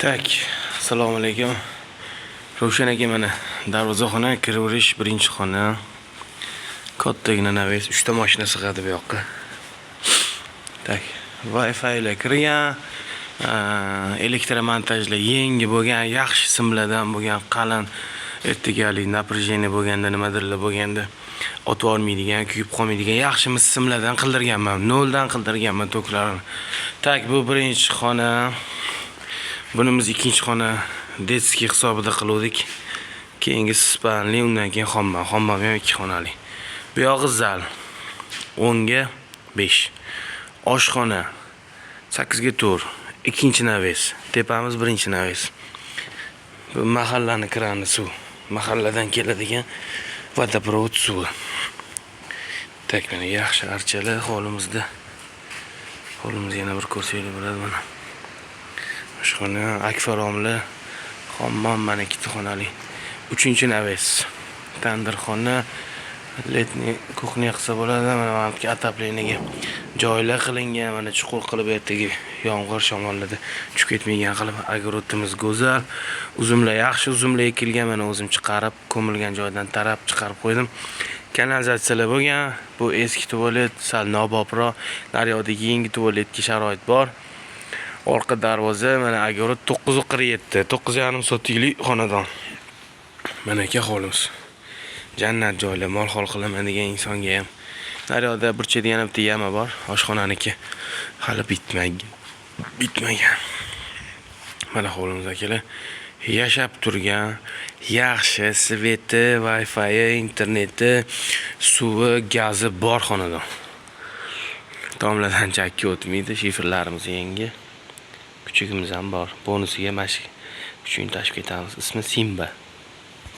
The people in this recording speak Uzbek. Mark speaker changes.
Speaker 1: Так, assalomu alaykum. Ravshan aka, mana darvozaxona, kiraverish birinchi xona. Kattagina навес, 3 ta mashina sig'adi bu yoqqa. Так, Wi-Fi kirgan, elektromontajlar yangi bo'lgan, yaxshi simlardan bo'lgan, qalin, ertaga напряжение bo'lganda, nimadirlar bo'lganda otib olmaydigan, kuyib qolmaydigan yaxshi mis simlardan qildirganman. Noldan qildirganman toklarini. Так, bu birinchi xona. Bunimiz ikkinchi xona, детский hisobida qiluvdik. Keyingi спальный, undan keyin hammom. Hammom ham ikki xonali. Bu yog'i zal. 10 ga 5. Oshxona 8 ga 4. Ikkinchi навес. Tepamiz birinchi навес. Bu mahallani krani suv. Mahalladan keladigan водопровод suvi. Так, mana yaxshi archalar hovlimizda. Hovlimizni yana bir ko'rsanglar bo'ladi mana. Oshxona, akfa romli, hammom mana ikkita xonali. Uchinchi навес. Tandirxona, летний кухня qilsa bo'ladi. Mana bu yerga отопление ga joylar qilingan, mana chuqur qilib, ertaga yomg'ir shamollarda tushib ketmaydigan qilib. Огород imiz go'zal. Uzumlar, yaxshi uzumlar ekilgan, mana o'zim chiqarib, ko'milgan joydan tarab chiqarib qo'ydim. Kanalizatsiyalar bo'lgan. Bu eski tualet, sal nobobroq. Naryoqdagi yangi tualetga sharoit bor. Orqa darvoza, mana огород 947, 9,5 sotikli xonadon. Mana aka hovlimiz. Jannat joylar, mol hol qilaman degan insonga ham. Naryoqda burchakda yana bitta яма bor, oshxonaniki. Hali bitmagan. Bitmagan. Mana hovlimiz, akalar. Yashab turgan, yaxshi свет i, Wi-Fi, interneti, suvi, gazi bor xonadon. Tomlardan chakka o'tmaydi, shiferlarimiz yangi. Kuchugimiz ham bor. Bonusiga mana shu kuchukni tashib ketamiz. Ismi Simba.